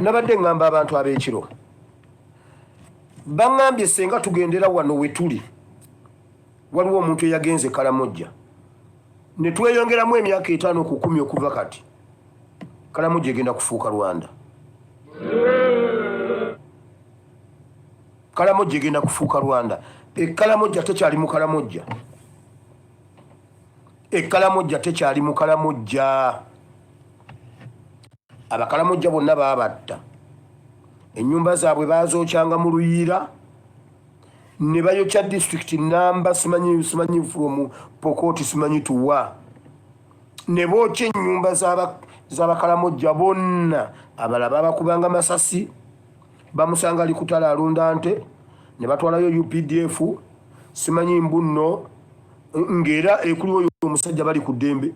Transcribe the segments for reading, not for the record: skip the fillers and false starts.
Nabadde ŋŋamba abantu ab'ekiro, baŋŋambye senga tugendera wano we tuli, waliwo omuntu eyagenze Kalamojja ne tweyongeramu emyaka 50 ku 10 okuva kati, Kalamojja egenda kufuuka Rwanda. Kalamojja egenda kufuuka Rwanda. Ekalamojja tekyali mu Kalamojja, Ekalamojja tekyali mu Kalamojja. Abakalamojja bonna baabatta, ennyumba zaabwe baazookyanga mu luyiira ne bayokya disitulikiti namba, simanyi simanyi from Pokoti simanyi tuwa, ne bookya ennyumba z'Abakalamojja bonna. Abalala babakubanga masasi, bamusanga ali kutala alunda nte, ne batwalayo UPDF simanyi mbunno, ng'era ekuliwo oyo omusajja bali ku ddembe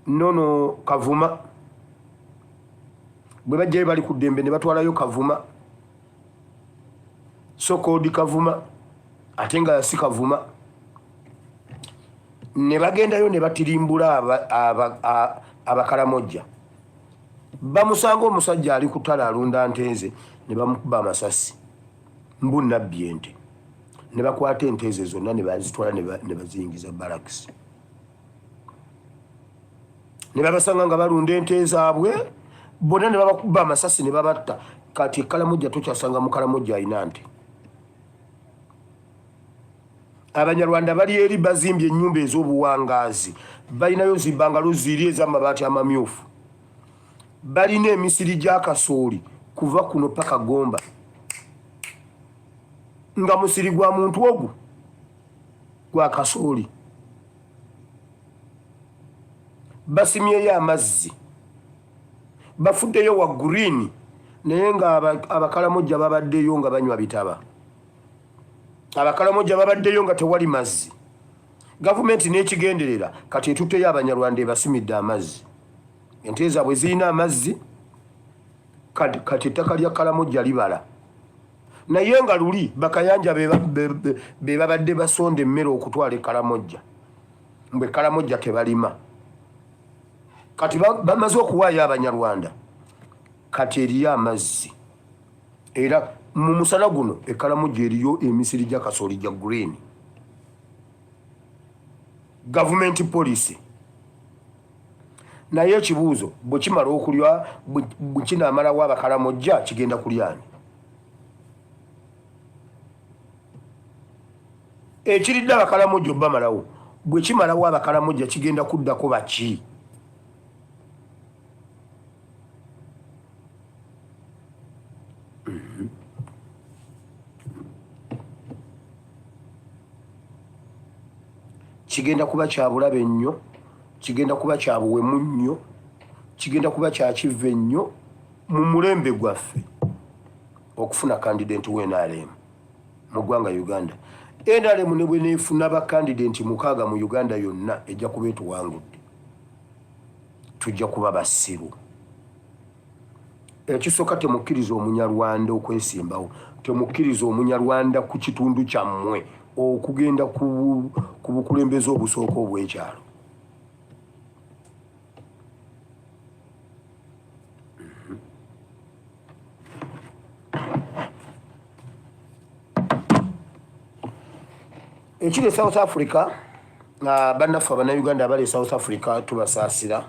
nono Kavuma. Bwe bajjayo bali ku ddembe ne batwalayo Kavuma, so-called Kavuma ate nga si Kavuma, ne bagendayo ne batirimbula Abakalamojja. Bamusanga omusajja ali kutala alunda ntenze, ne bamukuba amasasi mbu nabbi ente, ne bakwata ente ezo zonna ne bazitwala ne baziyingiza barracks, ne babasanga nga balunda ente zaabwe bonna ne babakuba amasasi ne babatta. Kati Ekalamojja tokyasanga Mukalamojja alina nte. Abanyarwanda bali eri bazimbye ennyumba ez'obuwangaazi, balinayo zibangalo ziri ez'amabaati amamyufu, balina emisiri gya kasooli kuva kuno paka Gomba, nga musiri gwa muntu ogwo gwa kasooli. Basimyeyo amazzi, bafuddeyo wa green, naye nga Abakalamojja babaddeyo nga banywa bitaba. Abakalamojja babaddeyo nga tewali mazzi. Gavumenti n'ekigenderera kati etutteyo Abanyarwanda, ebasimidde amazzi, ente zaabwe zirina amazzi. Kati ettaka lya Kalamojja libala, naye nga luli Bakayanja be babadde basonda emmere okutwala Ekalamojja, mbwe Kalamojja tebalima. Kati bamaze okuwaayo Abanyarwanda, kati eriyo amazzi, era mu musana guno Ekalamojja eriyo emisiri gya kasooli gya green. Gavumenti policy. Naye ekibuuzo, bwe kimala okulya, bwe kinaamalawo Abakalamojja, kigenda kulyani? Ekiridde Abakalamojja obamalawo, bwe kimalawo Abakalamojja, kigenda kuddako baki? Kigenda kuba kya bulabe nnyo, kigenda kuba kya buwemu nnyo, kigenda kuba kya kivve nnyo mu mulembe gwaffe okufuna candidate wa NRM mu ggwanga Uganda. NRM ne bwe neefuna ba candidate 6 mu Uganda yonna, ejja kuba etuwangudde. Tujja kuba basiru. Ekisooka, temukkiriza Omunyarwanda okwesimbawo, temukkiriza Omunyarwanda ku kitundu kyammwe okugenda ku bukulembeze obusooka obw'ekyalo. Ekiri e South Africa, bannaffe Abannayuganda abali e South Africa, tubasaasira,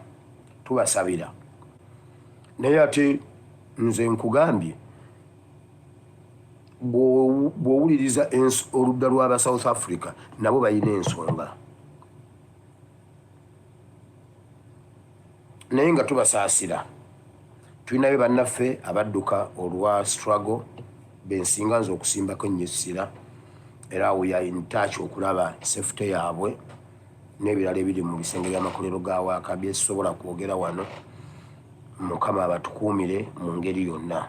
tubasabira, naye ate nze nkugambye, bw'owuliriza oludda lw'aba South Africa, nabo balina ensonga, naye nga tubasaasira. Tulinayo bannaffe abadduka olwa struggle, bensinga nze okusimbako ennyo essira, era we are in touch okulaba safety yaabwe n'ebirala ebiri mu bisenge by'amakolero ga waaka byesobola kwogera wano. Mukama abatukuumire mu ngeri yonna.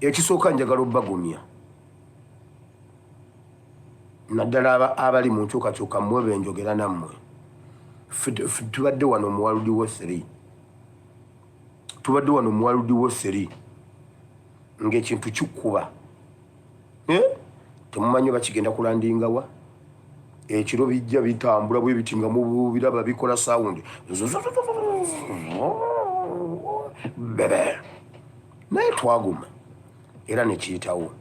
Ekisooka njagala obbagumya, naddala abali mu nkyukakyuka, mmwe benjogera nammwe. Tubadde wano mu World War 3, tubadde wano mu World War 3 ng'ekintu kikuba, eh? Temumanyi oba kigenda kulandingawa. Ekiro bijja bitambula bwe biti nga mubiraba bikola sawundi bebe, naye twaguma era nekiyitawo.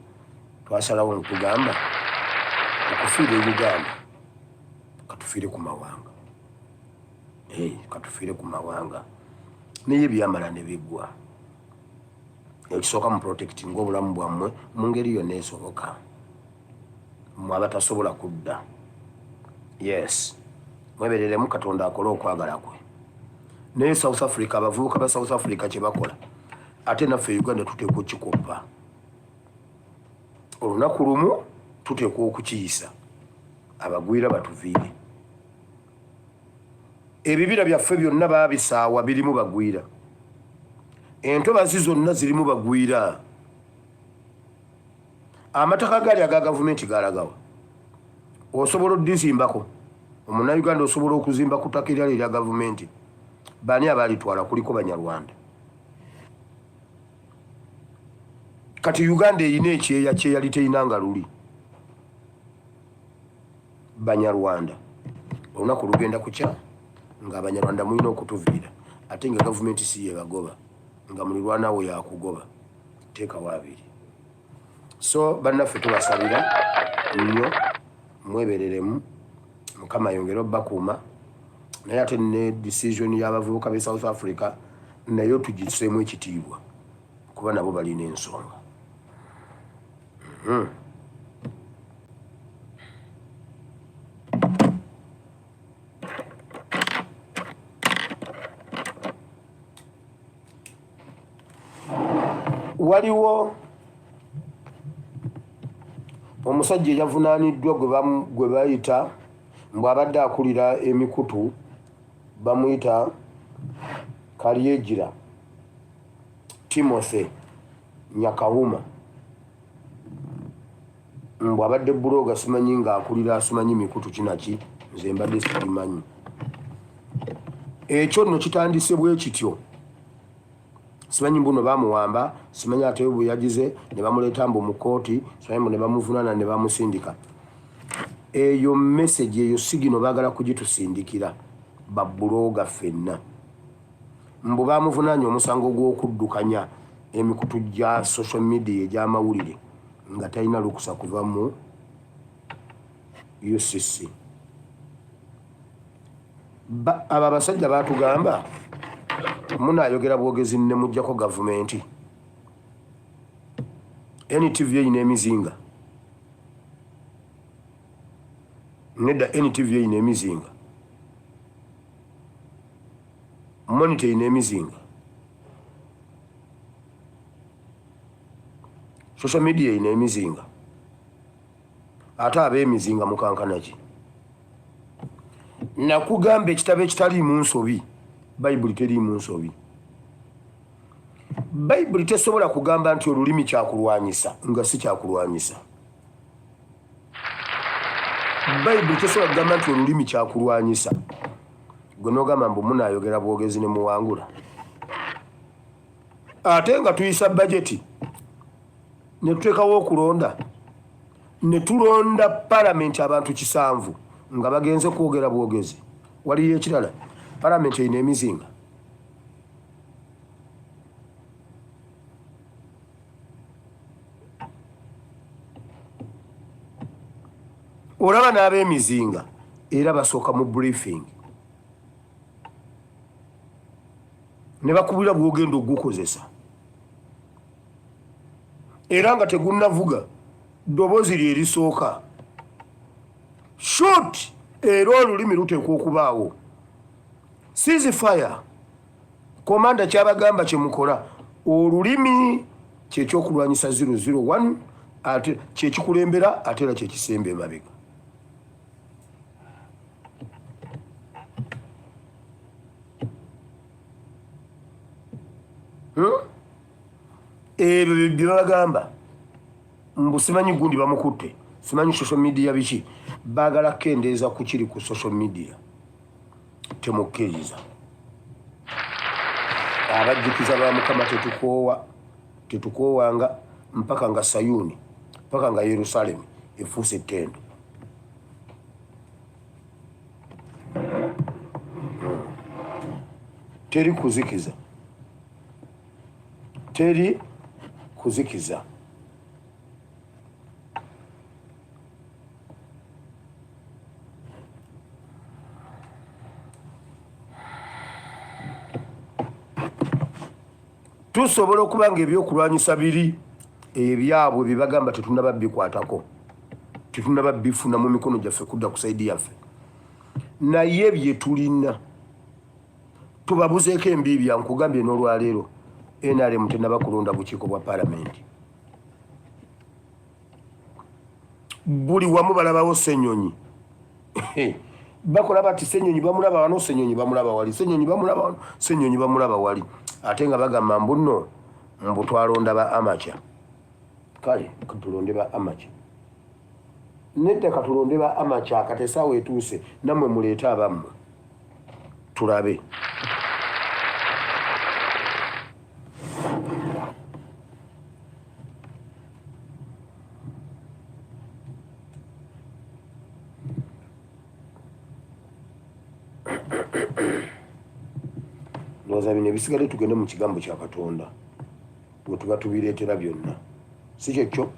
Twasalawo netugamba okufiira e Uganda katufiire ku mawanga, katufiire ku mawanga, naye byamala ne biggwa. Ekisooka mu protecting obulamu bwammwe mu ngeri yonna esoboka, mmwe abatasobola kudda. Yes, mwebereremu, Katonda akole okwagala kwe. Naye South Africa, abavubuka ba South Africa kye bakola, ate naffe Uganda tuteekwa okukikoppa. Olunaku lumu tuteekwa okukiyisa, abagwira batuviire. Ebibira byaffe byonna baabisaawa, birimu bagwira. Entobazi zonna zirimu bagwira. Amataka gali aga gavumenti galagawa? Osobola odizimbako? Omunnayuganda osobola okuzimba ku ttaka eryali erya gavumenti? Baani abalitwala? Kuliko Banyarwanda. Kati Uganda erina ekyeya kyeyali terina nga luli Banyarwanda. Olunaku lugenda kukya nga Abanyarwanda mulina okutuviira, ate nga gavumenti si yebagoba, nga mulirwanawo yakugoba. Teekawo abiri. So bannaffe tubasabira nnyo, mwebereremu, Mukama ayongere obbakuuma. Naye ate ne decision y'abavubuka b'e South Africa nayo tugiseemu ekitiibwa, kuba nabo balina ensonga. Waliwo omusajja eyavunaaniddwa gwe bayita mbu abadde akulira emikutu, bamuyita Kalyegira Timothy Nyakahuma, mbu abadde buloga, simanyi ng'akulira simanyi mikutu kinaki, nze mbadde sibimanyi. Ekyo nno kitandise bwe kityo, simanyi mbuno bamuwamba, simanyi ate bwe yagize ne bamuleeta mbu mu kkooti, simanyi mbu ne bamuvunaana ne bamusindika. Eyo message, eyo sigino baagala kugitusindikira babuloga ffenna, mbu bamuvunaanye omusango gw'okuddukanya emikutu gya social media egy'amawulire nga talina lukusa kuva mu UCC. Abo abasajja batugamba munaayogera bwogezi ne muggyako gavumenti. NTV erina emizinga? Nedda, NTV erina emizinga? Monitor erina emizinga? Social media erina emizinga? Ate ab'emizinga mukankana ki? Nakugamba ekitabo ekitaliimu nsobi, Bayibuli teriimu nsobi. Bayibuli tesobola kugamba nti olulimi kyakulwanyisa nga si kyakulwanyisa. Bayibuli tesobola kugamba nti olulimi kyakulwanyisa, gwe n'ogamba mbu munaayogera bwogezi ne muwangula, ate nga tuyisa bajeti ne tuteekawo okulonda ne tulonda palamenti abantu 7 nga bagenze kwogera bwogezi. Waliyo ekirala, palamenti erina emizinga? Olaba n'ab'emizinga era basooka mu briefing ne bakubira bw'ogenda okugukozesa, era nga tegunnavuga ddoboozi lye erisooka shoot. Era olulimi luteekwa okubaawo. Ceasefire commander kyabagamba kyemukola, olulimi kyekyokulwanyisa 001, ate kyekikulembera ate era kyekisemba emabega. Ebyo bye babagamba mbu simanyi gundi bamukutte, simanyi social media biki, baagala kukendeeza ku kiri ku social media. Temukkiriza. Abajjukiza ba Mukama, tetukoowa, tetukoowanga mpaka nga Sayuuni, mpaka nga Yerusalemu efuuse ettendo. Teri kuzikiza, teri kuzikiza. Tusobola okuba nga ebyokulwanyisa biri ebyabwe byebagamba tetunaba bikwatako, tetunaba bifuna mu mikono gyaffe kudda ku saidi yaffe, naye byetulina tubabuzeeko embiibya. Nkugambye n'olwaleero NRM tenaba kulonda bukiiko bwa palamenti. Buli wamu balabawo Ssenyonyi, bakola bati Ssenyonyi bamulaba wano, Ssenyonyi bamulaba wali, Ssenyonyi bamulaba wano, Ssenyonyi bamulaba wali, ate nga bagamba mbu nno mbu twalonda ba amaca. Kale tulonde ba amaca, nedda katulonde ba amaca. Kati esaawa etuuse nammwe muleete abammwe tulabe. Ndowooza bino ebisigadde tugende mu kigambo kya Katonda bwe tuba tubireetera byonna, si kyekyo?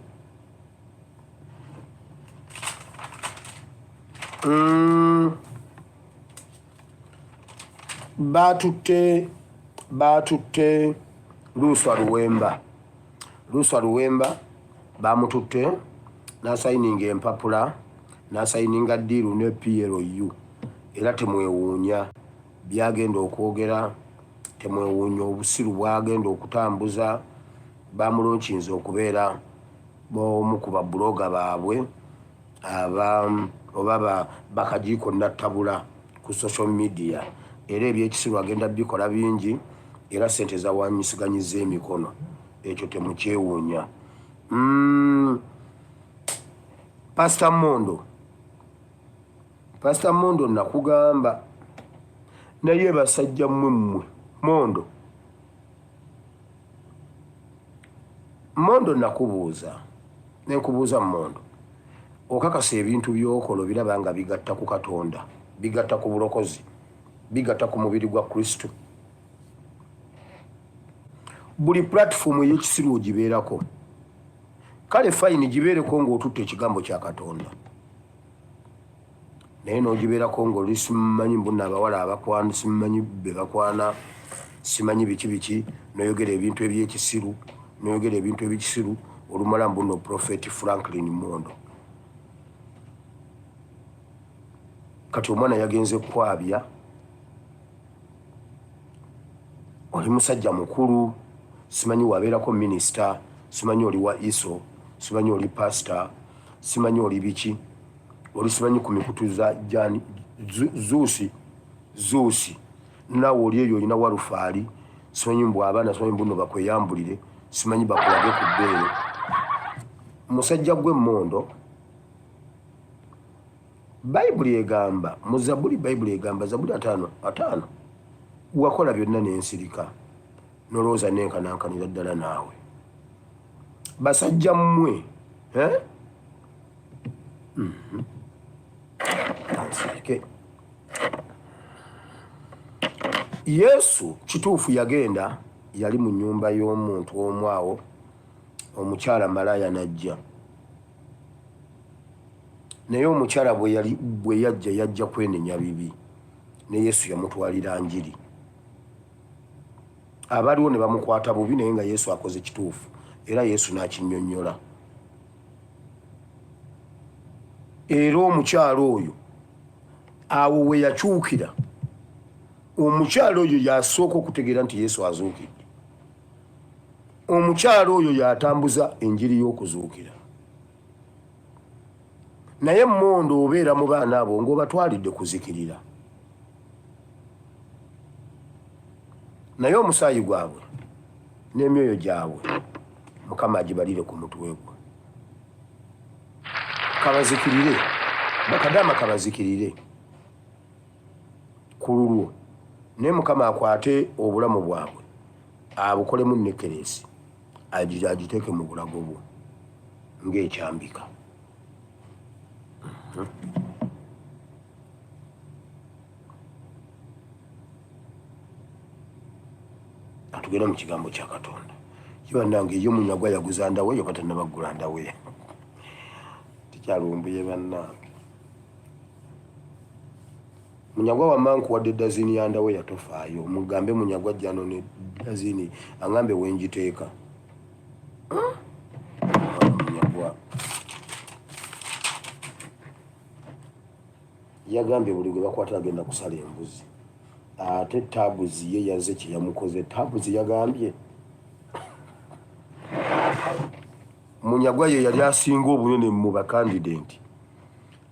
Batutte Luswa Luwemba. Luswa Luwemba bamututte n'asayininga empapula, n'asayininga ddiiru ne PLU. Era temwewuunya byagenda okwogera, temwewuunya obusiru bwagenda okutambuza. Bamulonkinze okubeera omu ku babuloga baabwe aba oba bakajiiko nattabula ku social media, era ebyekisiru agenda bikola bingi, era sente zawanyisiganyizza emikono, ekyo temukyewuunya. Pastor Mondo, Pastor Mondo, nakugamba naye basajja mmwe mmwe. Mondo, Mondo, nakubuuza nenkubuuza, Mondo, okakasa ebintu byokola obiraba nga bigatta ku Katonda, bigatta ku bulokozi, bigatta ku mubiri gwa Kristo? Buli platform ey'ekisiru ogibeerako. Kale fine, gibeereko ng'otutte ekigambo kya Katonda, naye n'ogibeerako ng'oli simumanyi mbuna abawala abakwana, simumanyi be bakwana, simanyi biki biki, n'oyogera ebintu ebyekisiru, n'oyogera ebintu ebikisiru, olumala mbuno Prophet Franklin Mondo. Kati omwana yagenze kwabya. Oli musajja mukulu, simanyi wabeerako minisita, simanyi oli wa ISO, simanyi oli pasita, simanyi oli biki, oli simanyi ku mikutu za jani zuusi zuusi, naawe oli eyo olina walufaali, simanyi mbu abaana, simanyi mbuno bakweyambulire, simanyi bakulage ku bbeere. Musajja gwe Mondo, Bayibuli egamba mu Zabuli, Bayibuli egamba Zabuli 55, wakola byonna n'ensirika, nolowooza nenkanankanira ddala naawe. Basajja mmwe, eh? Kansirike. Yesu kituufu yagenda, yali mu nnyumba y'omuntu omu awo, omukyala malaya n'ajja. Naye omukyala bwe yajja, yajja kwenenya bibi, ne Yesu yamutwalira njiri. Abaliwo ne bamukwata bubi, naye nga Yesu akoze kituufu, era Yesu n'akinnyonnyola. Era omukyala oyo awo we yakyukira, omukyala oyo yasooka okutegeera nti Yesu azuukidde. Omukyala oyo yatambuza enjiri y'okuzuukira. Naye Mondo, obeera mu baana abo ng'obatwalidde kuzikirira, naye omusaayi gwabwe n'emyoyo gyabwe Mukama agibalire ku mutwe gwe. Kabazikirire bakadaama, kabazikirire ku lulwo, naye Mukama akwate obulamu bwabwe abukolemu nekeresi agiteeke mu bulago bwo ng'ekyambika. Atugenda mu kigambo kya Katonda. Ye bannange, ye Munyagwa yaguza ndawe yo batannabaggula ndawe. Tikyalumbuye bannange. Munyagwa wamma nkuwadde dazini ya ndawe yatofaayo. Mugambe Munyagwa ajja ne dazini angambe wenjiteeka. Munyagwa yagambye buli gwe bakwata agenda kusala embuzi, ate Tabuzi ye yaze kye yamukoze. Tabuzi yagambye Munyagwa ye yali asinga obunene mu bakandidenti,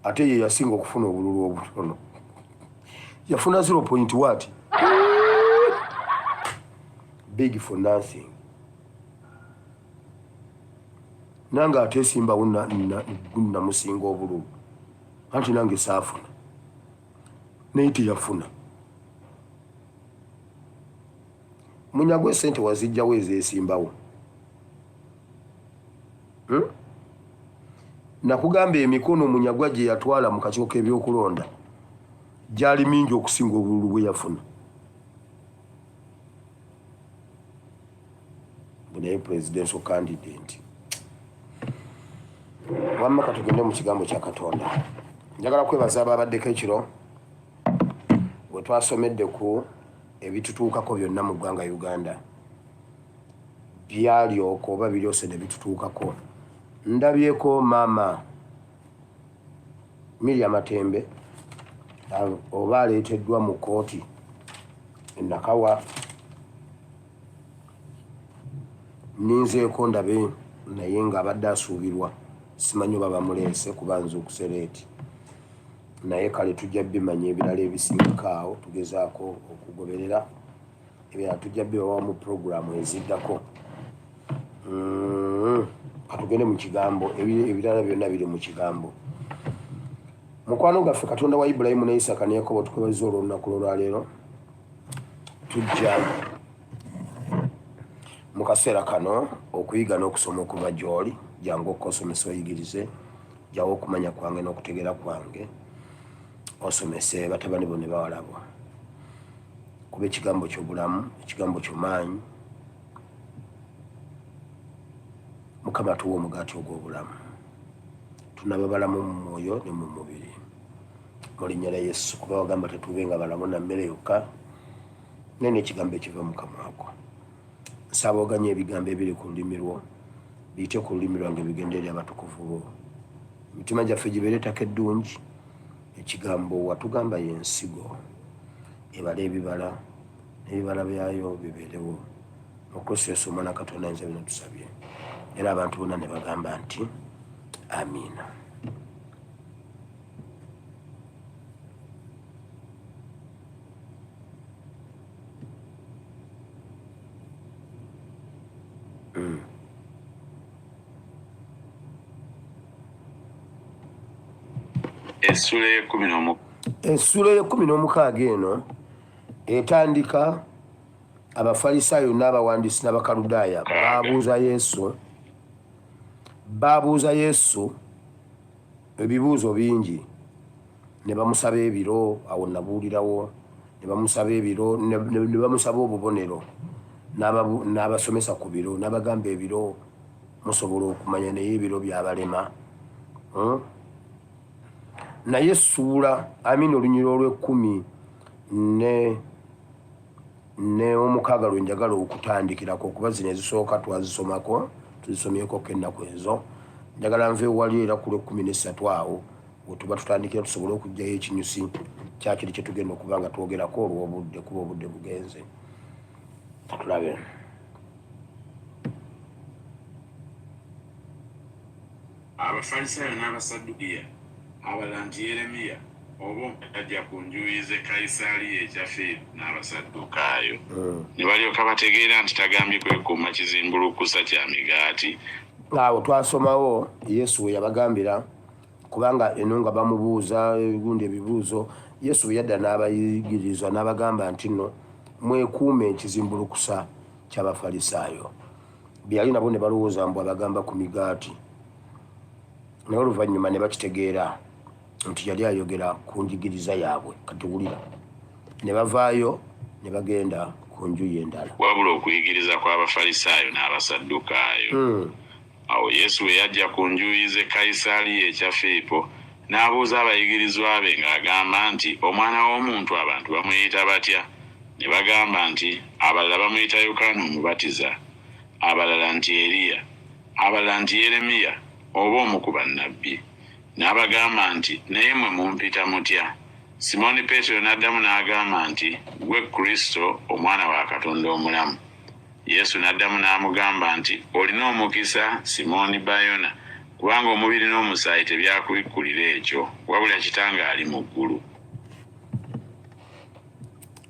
ate ye yasinga okufuna obululu obutono, yafuna 0 point what, big for nothing. Nange ate simbawo namusinga obululu, anti nange saafuna, naye teyafuna. Munyagwa, esente wazijjawo ezeesimbawo, Nakugamba emikono Munyagwa gye yatwala mu kakiiko k'ebyokulonda gyali mingi okusinga obululu bwe yafuna. Naye presidential candidate wamma, katugende mu kigambo kya Katonda. Njagala kwebaza ababaddeko ekiro we twasomedde ku ebitutuukako byonna mu ggwanga Uganda, byalyoka oba biryose ne bitutuukako. Ndabyeko maama Miria Matembe oba aleeteddwa mu kkooti enakawa. Ninzeeko ndabe, naye ng'abadde asuubirwa, simanyi oba bamuleese kuba nze okusereeti, naye kale tujja bimanya ebirala ebisingako awo. Tugezaako okugoberera ebirala, tujja bibawa mu puroguramu eziddako. Katugende mu kigambo, ebirala byonna biri mu kigambo. Mukwano gaffe Katonda wa Ibulayimu ne Isaka ne Yakobo, tukwebaza olw'olunaku lwolwaleero. Tujja mu kaseera kano okuyiga n'okusoma okuva gy'oli. Jangu okukosomesa, oyigirize, jawo okumanya kwange n'okutegeera kwange, osomese batabani bo ne bawala bo, kuba ekigambo ky'obulamu, ekigambo kyomaanyi. Mukama, tuwa omugaati ogw'obulamu, tunaba balamu mu mwoyo ne mu mubiri, mu linnya lya Yesu, kuba wagamba tetuube nga balamu na mmere yokka, naye n'ekigambo ekiva mu kamwako. Nsaba oganye ebigambo ebiri ku lulimi lwo biyite ku lulimi lwange, bigende eri abatukuvu bo, emitima gyaffe gibeere ettaka eddungi. Ekigambo watugamba y'ensigo ebala ebibala, n'ebibala byayo bibeerewo, mu Kristo Yesu Omwana Katonda. Nze bino tusabye, era abantu bonna ne bagamba nti amiina. Essula ey'ekumi. Essuula ey'e16 eno etandika Abafalisaayo n'abawandiisi n'Abakaludaaya baabuuza Yesu ebibuuzo bingi, ne bamusaba ebiro. Awo nabuulirawo, ne bamusaba ebiro, ne bamusaba obubonero, n'abasomesa ku biro, n'abagamba ebiro musobola okumanya, naye ebiro byabalema, Naye essuula amini olunyiriri olw'ekumi ne omukaaga lwe njagala okutandikirako, okuba zino ezisooka twazisomako, tuzisomyekoko ennaku ezo. Njagala nve wali era ku lw'e13 awo wetuba tutandikira, tusobole okuggyayo ekinyusi kyakiri kyetugenda okuba nga twogerako olw'obudde, kuba obudde bugenze. Katulabe. Abafalisaayo n'Abasaddukiya abalala nti Yeremiya oba ajja ku njuyi z'e Kayisaaliya ekya Firipo n'Abasaddukaayo. Ne balyoka bategeera nti tagambye kwekuuma kizimbulukusa kya migaati. Awo twasomawo Yesu we yabagambira, kubanga eno nga bamubuuza ebigundi ebibuuzo, Yesu bwe yadda n'abayigiriza n'abagamba nti nno mwekuume ekizimbulukusa ky'Abafalisaayo. Bye yali nabo ne balowooza mbu abagamba ku migaati, naye oluvannyuma ne bakitegeera nti yali ayogera ku njigiriza yaabwe. Kati wulira, ne bavaayo ne bagenda Ku njuyi endala. Wabula okuyigiriza kw'Abafalisaayo n'Abasaddukaayo. Awo Yesu bwe yajja ku njuyi z'e Kayisaaliya ekya Firipo, n'abuuza abayigirizwa be ng'agamba nti, Omwana w'Omuntu abantu bamuyita batya? Ne bagamba nti, Abalala bamuyita Yokaana Omubatiza, abalala nti Eriya, abalala nti Yeremiya oba omu ku bannabbi. N'abagamba nti, Naye mmwe mumpita mutya? Simooni Peetero n'addamu n'agamba nti, Ggwe Kristo, Omwana wa Katonda omulamu. Yesu n'addamu n'amugamba nti, Olina omukisa, Simooni Bayona, kubanga omubiri n'omusaayi tebyakubikkulira ekyo, wabula Kitange ali mu ggulu.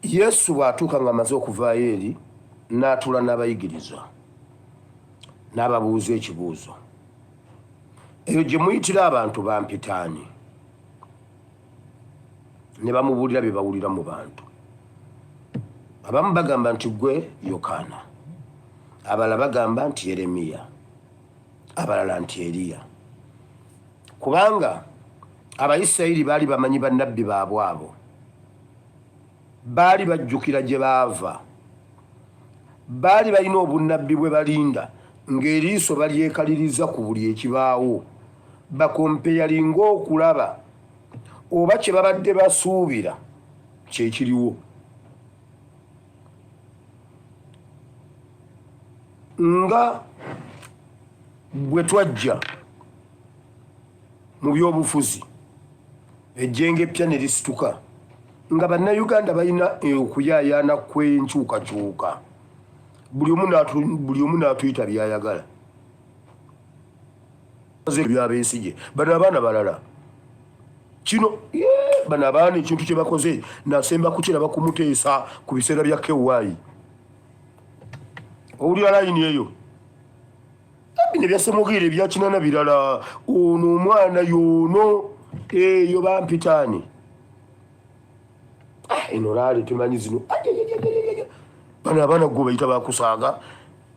Yesu bw'atuuka ng'amaze okuvaayo eri, n'atuula n'abayigirizwa, n'ababuuza ekibuuzo. Eyo gye muyitira abantu bampita ani? Ne bamubuulira bye bawulira mu bantu. Abamu bagamba nti gwe Yokaana, abalala bagamba nti Yeremiya, abalala nti Eriya, kubanga Abayisirayiri baali bamanyi bannabbi baabwe abo, baali bajjukira gye baava, baali balina obunnabbi bwe balinda ng'eriiso balyekaliriza ku buli ekibaawo, bakompeyalinga okulaba oba kye babadde basuubira kye kiriwo. Nga bwe twajja mu byobufuzi ejjengo eppya ne lisituka nga Bannayuganda balina okuyaayaana kw'enkyukakyuka, buli omu n'atuyita by'ayagala. Bya Besigye bano abaana balala kino bano abaana ekintu kye bakoze nasemba kukiraba kumuteesa ku biseera bya KY owulira layini eyo bino ebyasemugiire ebya kinana birala ono omwana yoono eyo bampitaani ah, eno laali tumanyi zino bano abaana gwe bayita bakusaaga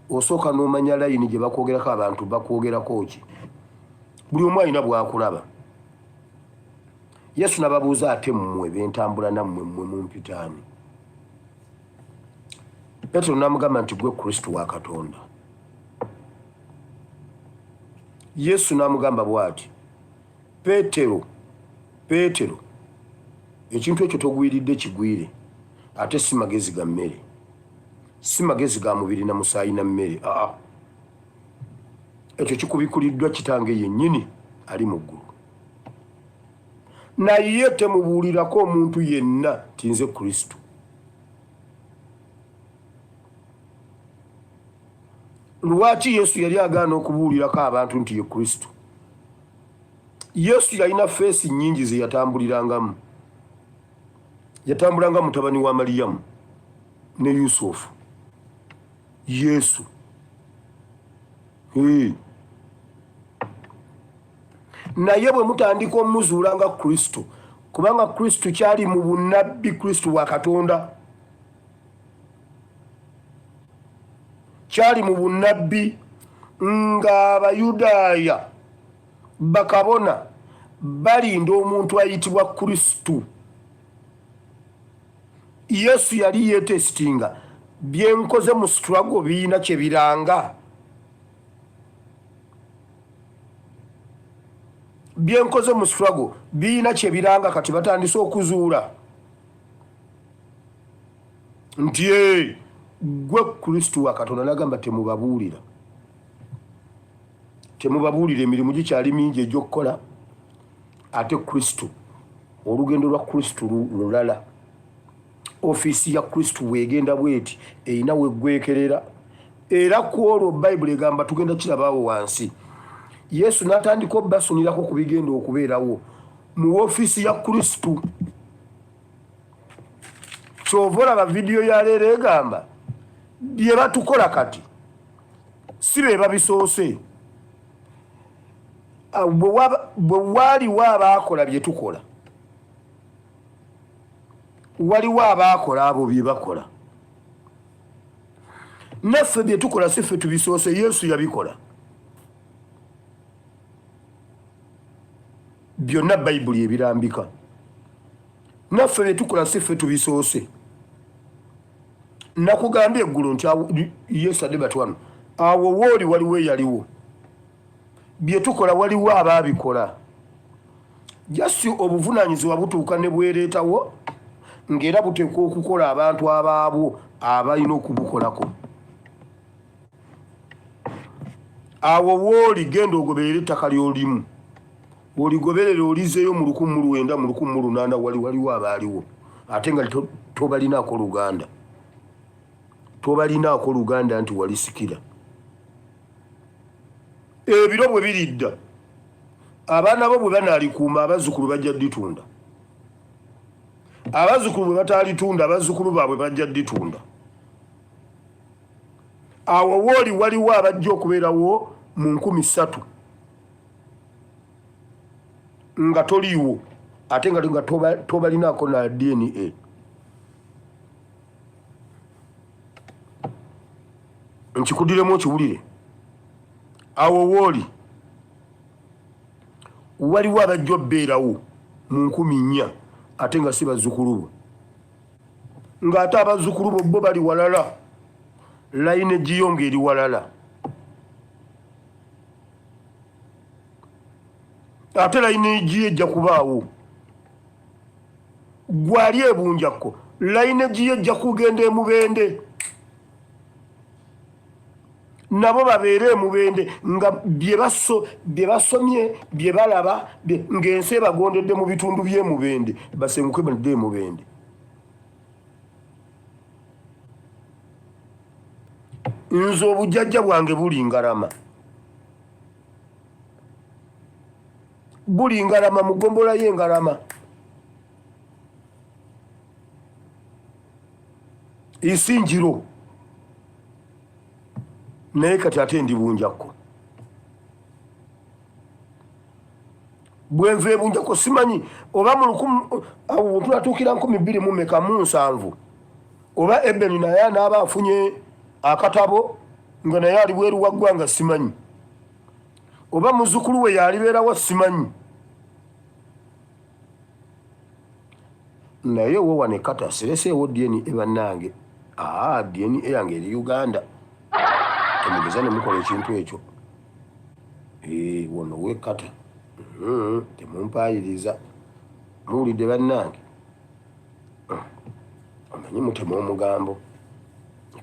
osooka n'omanya layini gye bakwogerako abantu bakwogerako ki buli omu alina bwakulaba Yesu nababuuza ate mmwe bentambula nammwe mmwe mumpitaani Petero n'amugamba nti gwe Kristo wa Katonda. Yesu n'amugamba bw'ati, Petero, Petero, ekintu ekyo togwiridde kigwire, ate si magezi ga mmere, si magezi ga mubiri na musaayi na mmere, aa ekyo kikubikuliddwa Kitange yennyini ali mu ggulu. Naye temubuulirako omuntu yenna nti nze Kristo. Lwaki Yesu yali agaana okubuulirako abantu nti ye Kristo? Yesu yalina feesi nnyingi ze yatambulirangamu. Yatambulanga mutabani wa Maliyamu ne Yusufu. Yesu. Hey. Naye bwe mutandika omuzuula nga Kristo, kubanga Kristo kyali mu bunnabbi, Kristo wa Katonda kyali mu bunnabbi ng'Abayudaaya bakabona balinda omuntu ayitibwa Kristo. Yesu yali yeetesitinga, bye nkoze mu struggle birina kye biranga. Byenkoze mu struggle birina kye biranga. Kati batandise okuzuula nti gwe Kristo wa Katonda. Nagamba temubabuulira, temubabuulira, emirimu gikyali mingi egy'okukola. Ate Kristo, olugendo lwa Kristo lulala. Ofiisi ya Kristo bwegenda bweti erina weggwekerera, era ku olwo Bayibuli egamba tugenda kirabaawo wansi. Yesu n'atandika obasunirako ku bigenda okubeerawo mu woofiisi ya Kristo. Kyova olaba vidiyo ya leero egamba bye batukola kati si be babisoose. Bwe waaliwo abaakola bye tukola, waliwo abaakola abo bye bakola. Naffe bye tukola si ffe tubisoose, Yesu yabikola byonna, Bayibuli ebirambika. Naffe bye tukola si ffe tubisoose. Nakugambye eggulo nti yesterday but wano awo wooli waliwo eyaliwo, bye tukola waliwo abaabikola. Just obuvunaanyizibwa butuuka ne bwereetawo ng'era buteekwa okukola abantu abaabwo abalina okubukolako. Awo wooli genda ogoberere ettaka ly'olimu, oligoberere olizeeyo mu 1900, mu 1800, wali waliwo abaaliwo ate nga tobalinaako luganda, tobalinaako luganda nti walisikira. Ebiro bwe biridda abaana bo bwe banaalikuuma, abazzukulu bajja dditunda. Abazzukulu bwe bataalitunda, abazzukulu baabwe bajja dditunda. Awo wooli waliwo abajja okubeerawo mu 3000 nga toliiwo, ate nga tobalinaako na DNA. Nkikudiremu okiwulire. Awo wooli waliwo abajja obbeerawo mu 4000 ate nga si bazzukulu bo, ng'ate abazzukulu bo bo bali walala, layini egiyo ng'eri walala, ate layini egiyo ejja kubaawo. Gwali ebunjakko, layini egiyo ejja kugenda emubende, nabo babeere emubende nga bye basomye, bye balaba, ng'ensi ebagondedde mu bitundu by'emubende, basenguke badde emubende. Nze obujjajja bwange buli Ngarama, buli Ngarama mu ggombolola y'Engarama, Isinjiro, naye kati ate ndi Bunjakko. Bwenva ebunjakko simanyi oba awo tunatuukira nkumi bbiri mu meka mu nsanvu, oba Ebeni naye anaaba afunye akatabo nga naye ali bweru wa ggwanga, simanyi oba muzzukulu we yalibeerawo, simanyi. Naye wo wano ekata sireseewo DNA bannange. Aa, DNA yange eri Uganda, temugeza ne mukola ekintu ekyo. Wono wekata temumpaayiriza. Muwulidde bannange? Omanyi mutema omugambo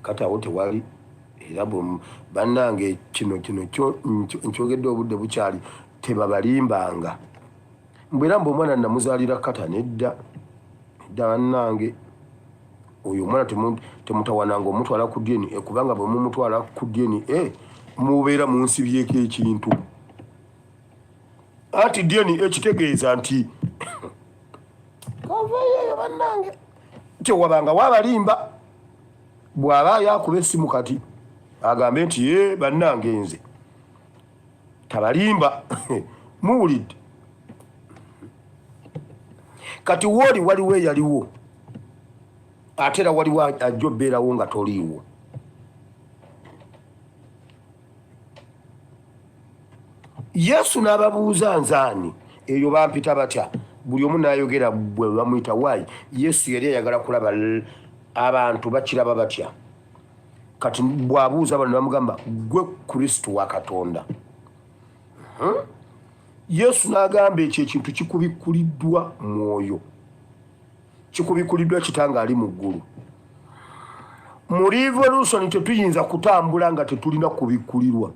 kati awo tewali. Era bannange kino kino kyo nkyogedde obudde bukyali, tebabalimbanga mbwera mbu omwana namuzaalira kata. Nedda nedda bannange, oyo omwana temutawananga omutwala ku DNA, kubanga bwe mumutwala ku DNA mubeera munsibyeko ekintu. Anti DNA ekitegeeza nti kavayo bannange tewabanga wabalimba. Bw'aba yakuba essimu kati agambe nti ye bannange nze tabalimba. Muwulidde? Kati wooli waliwo eyaliwo, ate era waliwo ajja obbeerawo nga toliiwo. Yesu n'ababuuza, nzaani eyo bampita batya? Buli omu n'ayogera bwe bamuyita. Waayi Yesu yali ayagala kulaba abantu bakiraba batya. Kati bw'abuuza bano bamugamba, gwe Kristo wa Katonda. Yesu n'agamba, ekyo ekintu kikubikkuliddwa mwoyo, kikubikkuliddwa Kitange ali mu ggulu. Mu revolution tetuyinza kutambula nga tetulina kubikkulirwa.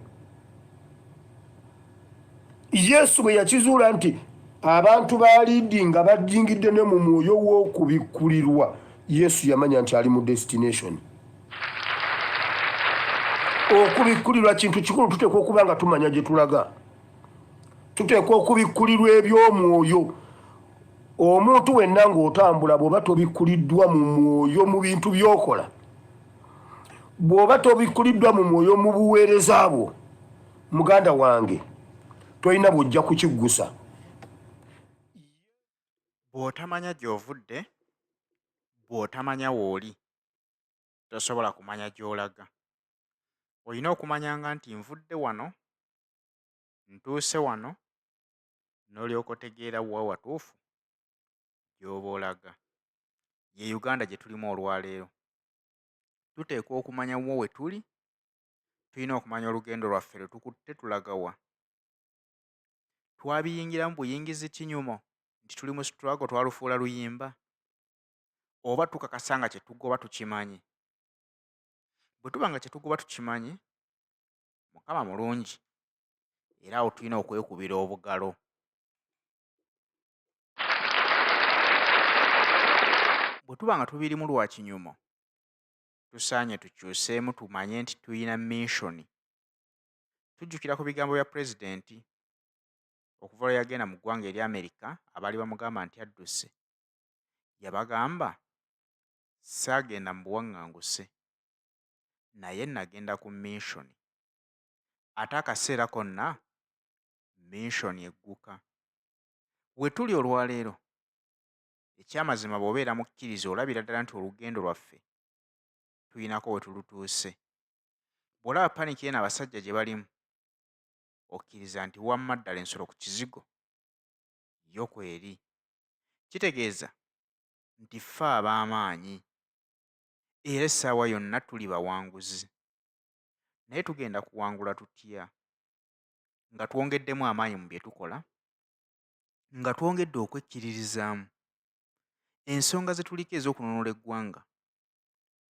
Yesu bwe yakizuula nti abantu baalidi nga bajingidde ne mu mwoyo w'okubikkulirwa, Yesu yamanya nti ali mu destination. Okubikkulirwa kintu kikulu, tuteekwa okuba nga tumanya gye tulaga, tuteekwa okubikkulirwa eby'omwoyo. Omuntu wenna ng'otambula, bw'oba tobikkuliddwa mu mwoyo mu bintu by'okola, bw'oba tobikkuliddwa mu mwoyo mu buweereza bwo, muganda wange, tolina bw'ojja kukiggusa. Bw'otamanya gy'ovudde, bw'otamanya w'oli, tosobola kumanya gy'olaga. Olina okumanyanga nti nvudde wano, ntuuse wano, n'olyoka otegeera wa watuufu gy'oba olaga. Ye Uganda gye tulimu olwaleero. Tuteekwa okumanya wa we tuli, tulina okumanya olugendo lwaffe lwe tukutte tulaga wa. Twabiyingiramu buyingizi kinyumo nti tuli mu struggle twalufuula luyimba? Oba tukakasa nga kye tugoba tukimanyi? Bwe tuba nga kye tugoba tukimanyi, Mukama mulungi era awo tulina okwekubira obugalo. Bwe tuba nga tubirimu lwa kinyumo, tusaanye tukyuseemu tumanye nti tulina minshoni. Tujjukira ku bigambo bya Pulezidenti okuva lwe yagenda mu ggwanga erya Amerika abaali bamugamba nti adduse, yabagamba, Saagenda mu buwaŋŋanguse, naye nagenda ku minshoni. Ate akaseera konna minshoni egguka. We tuli olwaleero, ekyamazima bw'obeera mukkiriza olabira ddala nti olugendo lwaffe tulinako we tulutuuse. Bw'olaba paniki eno abasajja gye balimu, okkiriza nti wamma ddala ensolo ku kizigo yo kweri. Kitegeeza nti ffe ab'amaanyi era essaawa yonna tuli bawanguzi. Naye tugenda kuwangula tutya? Nga twongeddemu amaanyi mu bye tukola, nga twongedde okwekkiririzaamu. Ensonga ze tuliko ez'okununula eggwanga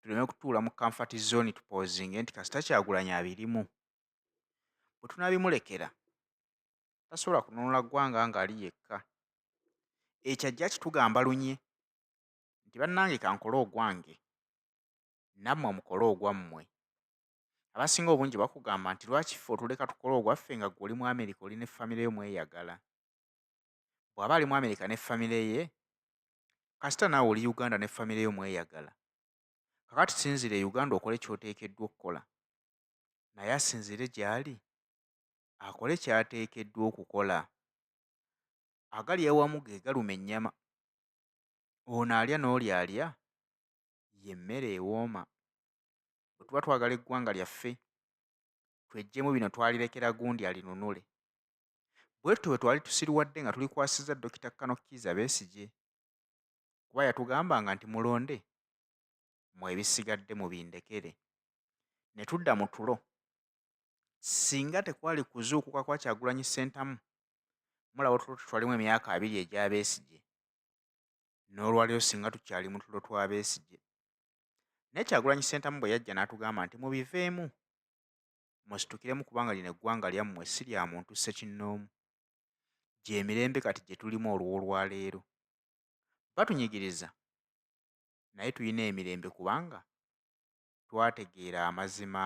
tuleme kutuula mu comfort zone tupoozinge nti kasita Kyagulanyi abirimu. Bwe tunaabimulekera tasobola kununula ggwanga ng'ali yekka. Ekyo ajja akitugamba lunye nti bannange kankole ogwange nammwe mukole ogwammwe. Abasinga obungi bakugamba nti lwaki ffe otuleka tukole ogwaffe nga ggwe oli mu Amerika oli ne famire yo mweyagala. Bw'aba ali mu Amerika ne famire ye, kasita naawe oli Uganda ne famire yo mweyagala. Kakati sinziira e Uganda okole ky'oteekeddwa okukola. Naye asinziire gy'ali akole ky'ateekeddwa okukola. Agali awamu ge galuma ennyama. Ono alya n'oli alya ye mmere ewooma. Bwe tuba twagala eggwanga lyaffe, tweggyemu bino twalirekera gundi alinunule. Bwe tutyo bwe twali tusiruwadde nga tulikwasizza Dokita Colonel Kiiza Besigye kuba yatugambanga nti mulonde, mmwe ebisigadde mubindekere. Ne tudda mu tulo. Singa tekwali kuzuukuka kwa Kyagulanyi Ssentamu, mulaba otulo tetwalimu emyaka abiri egya Besigye. N'olwaleero singa tukyali mu tulo twa Besigye. Naye Kyagulanyi Ssentamu bwe yajja n'atugamba nti mubiveemu, musitukiremu kubanga lino eggwanga lyammwe si lya muntu ssekinnoomu. Gy'emirembe kati gye tulimu olw'olwaleero. Batunyigiriza naye tulina emirembe kubanga twategeera amazima.